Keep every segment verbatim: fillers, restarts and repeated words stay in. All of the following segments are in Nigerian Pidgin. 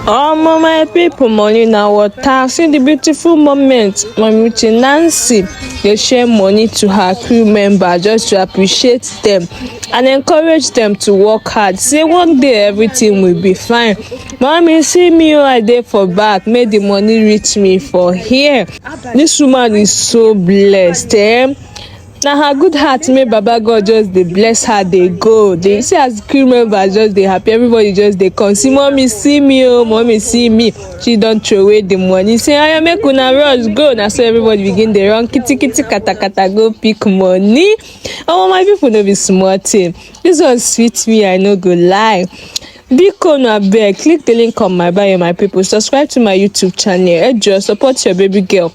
Omo, my people, money na water. See the beautiful moment, Mami Uche Nancy dey share money to her crew member just to appreciate them and encourage them to work hard. Say one day everything will be fine. Mommy, see me, oh, I dey for back. Make the money reach me for here. This woman is so blessed, eh? Na her good heart make Baba God just dey bless her, dey go. Dey see as crew members just dey happy, everybody just dey come. See, "Mommy, see me, oh, mommy, see me." She don throw away the money. Say, "Oya, make una rush go." Na so everybody begin dey run kitty kitty kata kata go pick money. Oh, my people, no be small thing. This one sweet me, I no go lie. Biko, na abeg, click the link on my bio, my people. Subscribe to my YouTube channel. Ẹ jọ̀ọ́, support your baby girl.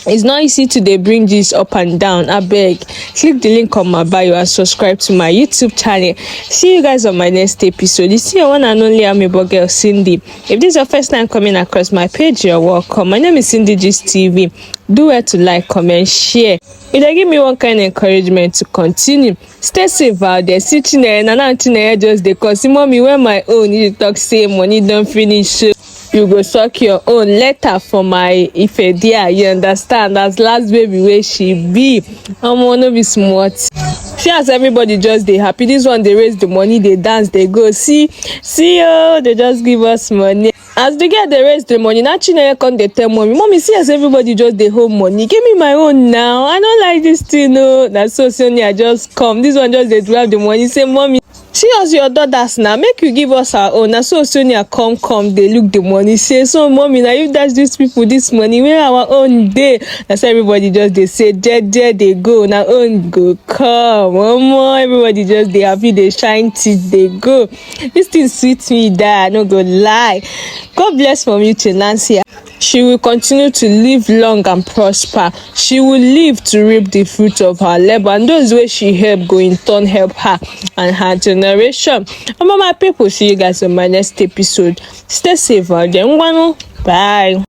It's not easy to dey bring this up and down. Abeg, click the link on my bio and subscribe to my YouTube channel. See you guys on my next episode. You see your one and only amebo girl, Cindy. If this is your first time coming across my page, you're welcome. My name is Cindy Gist T V. Do well to like, comment, share. E dey give me one kind encouragement to continue. Stay safe out there. See Chineye, na now Chineye just dey call. See, "Mommy, where my own?" You talk say money don finish, so you go suck your own. Letter for my Ife dear, you understand? As last baby wey she be, omo, no be small thing. See as everybody just dey happy. This one dey raise the money, dey dance, dey go. See, see, oh, they just give us money. As the girl dey raise the money, na Chineye come dey tell mommy, "Mommy, see as everybody just dey hold money. Give me my own now. I no like this thing, oh." Na so Sonia just come. This one just dey grab the money, say, "Mommy, see as your daughters now, make you give us our own." Na so Sonia come, come dey look the money, say, "So, mommy, na you dash these people this money, where our own dey?" Na so everybody just dey say, "Jeje dey go, na own go come." Omo, everybody just dey happy, dey shine teeth, dey go. This thing sweet me die, I no go lie. God bless Mommy Uche Nancy. She will continue to live long and prosper. She will live to reap the fruit of her labor, and those wey she help go in turn help her and her generation. Omo, my people, see you guys on my next episode. Stay safe out there. Ngwanu. Bye.